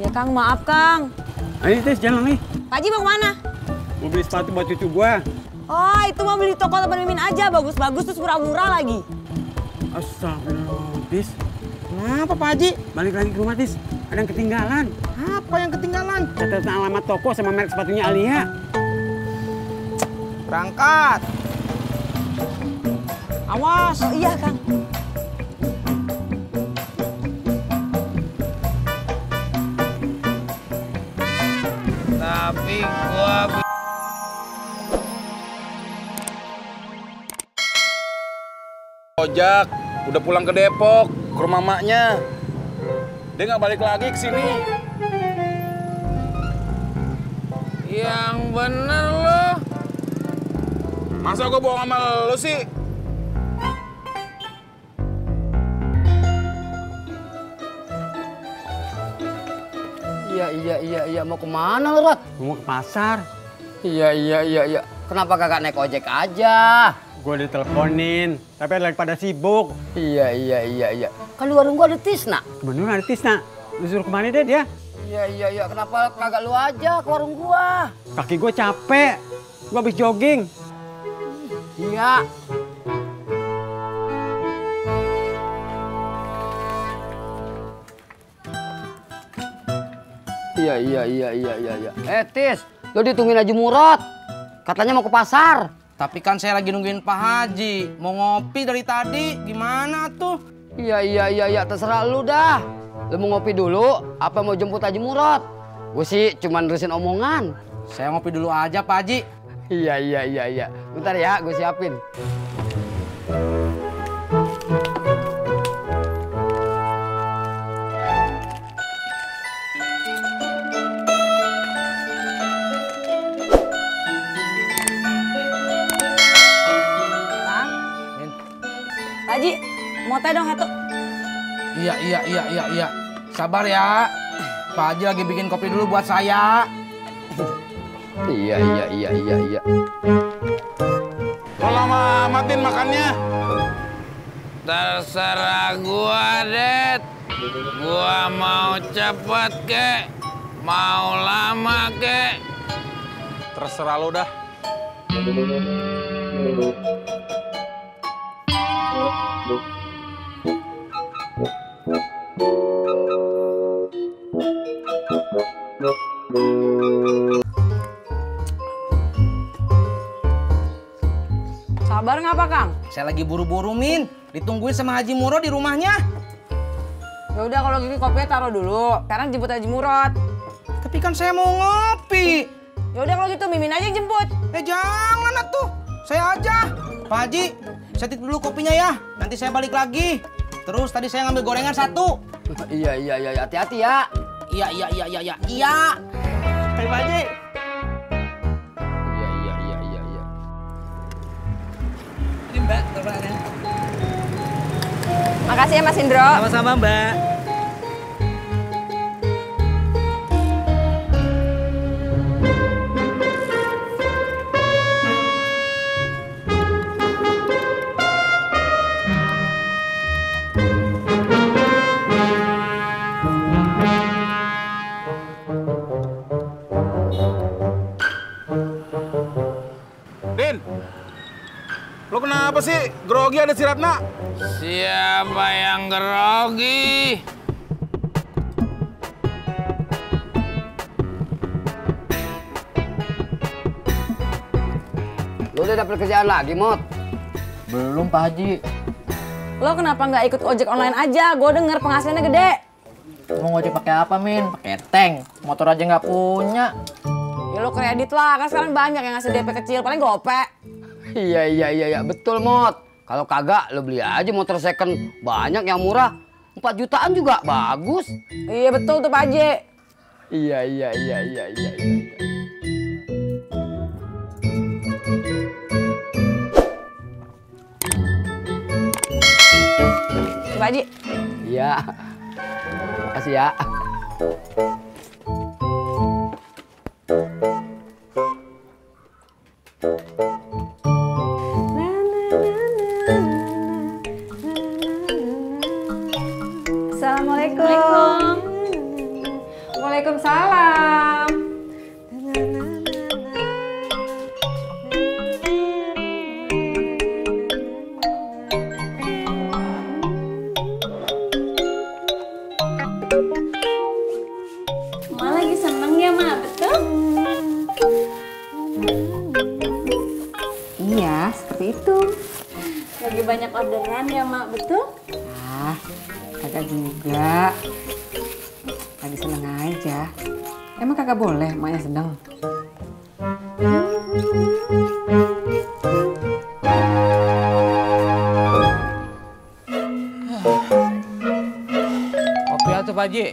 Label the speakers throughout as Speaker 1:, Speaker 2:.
Speaker 1: Ya Kang, maaf Kang.
Speaker 2: Ayo Tis, jalan nih.
Speaker 1: Pak Haji mau kemana?
Speaker 2: Mau beli sepatu buat cucu gua.
Speaker 1: Oh, itu mau beli toko teman Mimin aja. Bagus-bagus terus murah-murah lagi.
Speaker 2: Astagfirullah, Tis.
Speaker 3: Kenapa Pak Haji?
Speaker 2: Balik lagi ke rumah, Tis. Ada yang ketinggalan.
Speaker 3: Apa yang ketinggalan?
Speaker 2: Catatan alamat toko sama merek sepatunya Alia.
Speaker 3: Berangkat. Awas.
Speaker 1: Oh iya Kang.
Speaker 3: Tapi gua
Speaker 4: Ojak udah pulang ke Depok, ke rumah maknya. Dia nggak balik lagi ke sini. Yang bener lo. Masa gue bohong sama lo sih?
Speaker 5: Iya, mau kemana lu, Rot?
Speaker 2: Mau ke pasar.
Speaker 5: Iya. Kenapa kagak naik ojek aja?
Speaker 2: Gue diteleponin, tapi lagi pada sibuk.
Speaker 5: Iya. Kan di warung gua ada Tisna.
Speaker 2: Kebetulan ada Tisna. Lu suruh kemana deh dia?
Speaker 5: Iya. Kenapa kagak lu aja ke warung gua?
Speaker 2: Kaki gue capek. Gue habis jogging.
Speaker 5: Iya. Iya. Tis, lu ditungguin Haji Murad. Katanya mau ke pasar.
Speaker 3: Tapi kan saya lagi nungguin Pak Haji. Mau ngopi dari tadi, gimana tuh?
Speaker 5: Iya. Terserah lu dah. Lu mau ngopi dulu, apa mau jemput Haji Murad? Gue sih cuma nerusin omongan.
Speaker 3: Saya ngopi dulu aja Pak Haji.
Speaker 5: Iya. Bentar ya, gue siapin.
Speaker 1: Pak Haji, mau teh dong satu.
Speaker 3: Iya. Sabar ya. Pak Haji lagi bikin kopi dulu buat saya.
Speaker 5: Iya.
Speaker 4: Lo lama amatin makannya.
Speaker 6: Terserah gua, Det. Gua mau cepet kek, mau lama kek.
Speaker 4: Terserah lo dah.
Speaker 1: Sabar ngapa Kang?
Speaker 3: Saya lagi buru-buru, Min. Ditungguin sama Haji Murad di rumahnya.
Speaker 1: Ya udah kalau gitu kopinya taruh dulu. Sekarang jemput Haji Murad.
Speaker 3: Tapi kan saya mau ngopi.
Speaker 1: Ya udah kalau gitu Mimin aja yang jemput.
Speaker 3: Jangan atuh. Saya aja. Pak Haji, saya titip dulu kopinya ya. Nanti saya balik lagi. Terus tadi saya ngambil gorengan satu.
Speaker 5: Iya. Hati-hati ya.
Speaker 3: Iya. Hai Pak Haji.
Speaker 5: Iya.
Speaker 3: Ini Mbak, topraknya.
Speaker 1: Makasih ya Mas Indro.
Speaker 3: Sama-sama Mbak.
Speaker 4: Din, lo kenapa sih? Grogi ada si Ratna.
Speaker 6: Siapa yang grogi?
Speaker 5: Lu udah dapet kerjaan lagi, Mot?
Speaker 3: Belum Pak Haji.
Speaker 1: Lo kenapa nggak ikut ojek online aja? Gue denger penghasilannya gede.
Speaker 3: Mau ngojek pakai apa, Min? Pakai tank. Motor aja nggak punya.
Speaker 1: Ya lo kredit lah, kan sekarang banyak yang ngasih DP kecil, paling gopek.
Speaker 5: Iya. Betul, Mot. Kalau kagak, lu beli aja motor second. Banyak yang murah. 4 jutaan juga bagus.
Speaker 1: Iya betul tuh Pak Haji.
Speaker 5: Iya.
Speaker 1: Pak Haji.
Speaker 5: Iya. Makasih ya.
Speaker 1: Assalamualaikum. Waalaikumsalam.
Speaker 7: Ma lagi seneng ya, Ma? Betul?
Speaker 1: Iya, seperti itu.
Speaker 7: Lagi banyak orderan ya, Ma? Betul?
Speaker 1: Ah, kagak juga. Lagi seneng aja. Emang kagak boleh maknya sedang?
Speaker 3: Kopi atuh Pak Haji.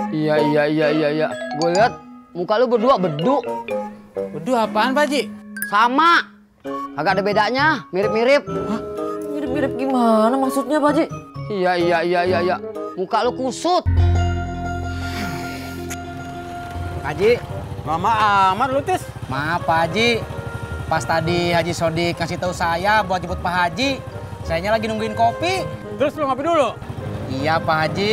Speaker 5: Iya. Gue lihat muka lu berdua beduk.
Speaker 3: Waduh, apaan Pak Haji?
Speaker 5: Sama. Agak ada bedanya, mirip-mirip.
Speaker 1: Mirip-mirip gimana maksudnya, Pak Haji?
Speaker 5: Iya. Muka lu kusut.
Speaker 3: Pak Haji,
Speaker 2: Lama amat lu, Tis.
Speaker 3: maaf Pak Haji. Pas tadi Haji Sodik kasih tahu saya buat jemput Pak Haji, sayanya lagi nungguin kopi.
Speaker 2: Terus lu ngopi dulu.
Speaker 3: Iya Pak Haji.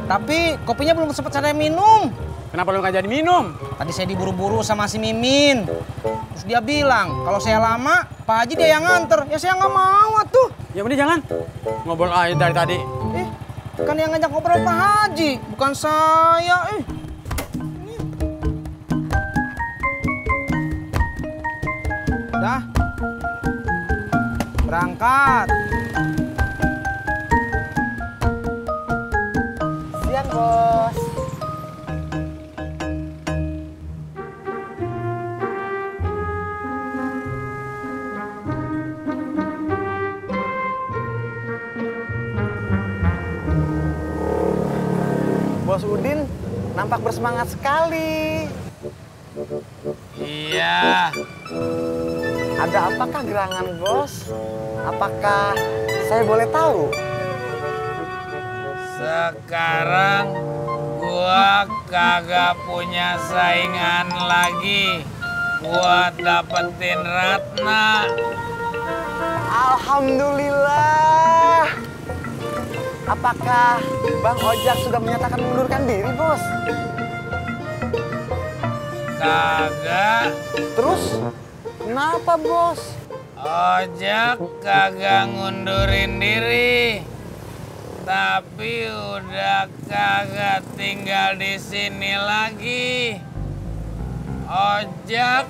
Speaker 3: Tapi kopinya belum sempat saya minum.
Speaker 2: Kenapa lu nggak jadi minum?
Speaker 3: Tadi saya diburu-buru sama si Mimin. Terus dia bilang, kalau saya lama, Pak Haji dia yang nganter. Ya saya nggak mau atuh.
Speaker 2: Ya udah jangan. Ngobrol aja dari tadi.
Speaker 3: Kan yang ngajak ngobrol Pak Haji, bukan saya. Udah. Berangkat.
Speaker 1: Siang, Bos.
Speaker 8: Bos Udin nampak bersemangat sekali.
Speaker 6: Iya,
Speaker 8: Ada apakah gerangan bos? Apakah saya boleh tahu?
Speaker 6: sekarang gua kagak punya saingan lagi buat dapetin Ratna.
Speaker 8: Alhamdulillah. Apakah Bang Ojak sudah menyatakan mengundurkan diri bos?
Speaker 6: Kagak,
Speaker 8: Terus kenapa bos?
Speaker 6: Ojak kagak ngundurin diri. Tapi udah kagak tinggal di sini lagi. Ojak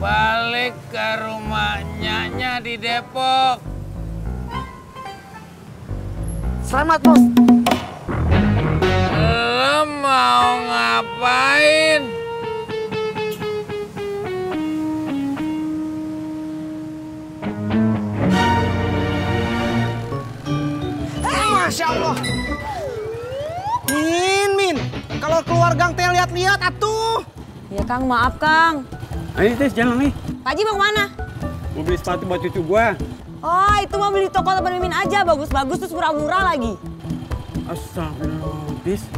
Speaker 6: balik ke rumah nyanya di Depok.
Speaker 8: Selamat bos.
Speaker 6: Lo mau ngapain?
Speaker 3: Masya Allah. Min. Kalau keluar gang teh lihat-lihat atuh.
Speaker 1: Ya, Kang, maaf, Kang.
Speaker 2: Ayo, Tis, jalan nih.
Speaker 1: Pak Haji mau kemana?
Speaker 2: Mau beli sepatu buat cucu gua.
Speaker 1: Oh, itu mau beli toko teman Mimin aja. Bagus-bagus, terus murah-murah lagi.
Speaker 2: Astagfirullah, Tis.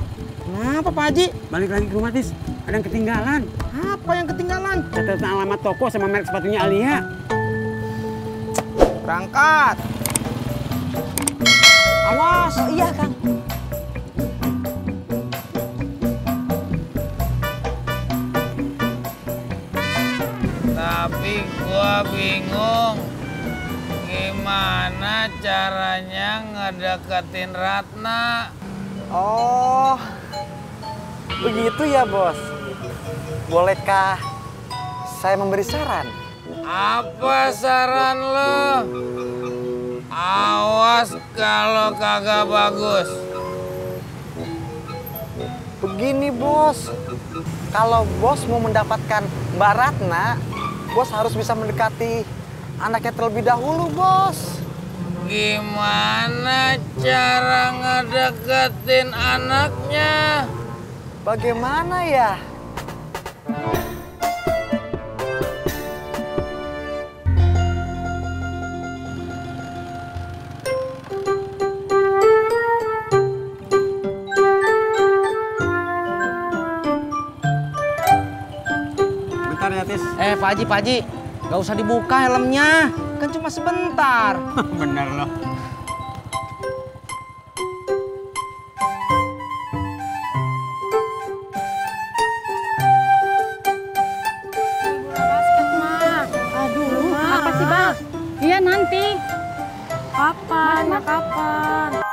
Speaker 3: Kenapa Pak Haji?
Speaker 2: Balik lagi ke rumah, Tis. Ada yang ketinggalan.
Speaker 3: Apa yang ketinggalan?
Speaker 2: Catatan alamat toko sama merek sepatunya Alia.
Speaker 3: Berangkat. Awas.
Speaker 1: Oh iya, Kang.
Speaker 6: Tapi gua bingung gimana caranya ngedeketin Ratna.
Speaker 8: Oh, begitu ya bos. Bolehkah saya memberi saran?
Speaker 6: Apa saran lo? Awas kalau kagak bagus.
Speaker 8: Begini bos, kalau bos mau mendapatkan Mbak Ratna, bos harus bisa mendekati anaknya terlebih dahulu bos.
Speaker 6: Gimana cara ngedeketin anaknya?
Speaker 8: Bagaimana ya?
Speaker 2: Bentar ya, Tis.
Speaker 3: Pak Haji, nggak usah dibuka helmnya, kan cuma sebentar.
Speaker 2: Bener loh.
Speaker 7: nanti. Kapan? Kapan?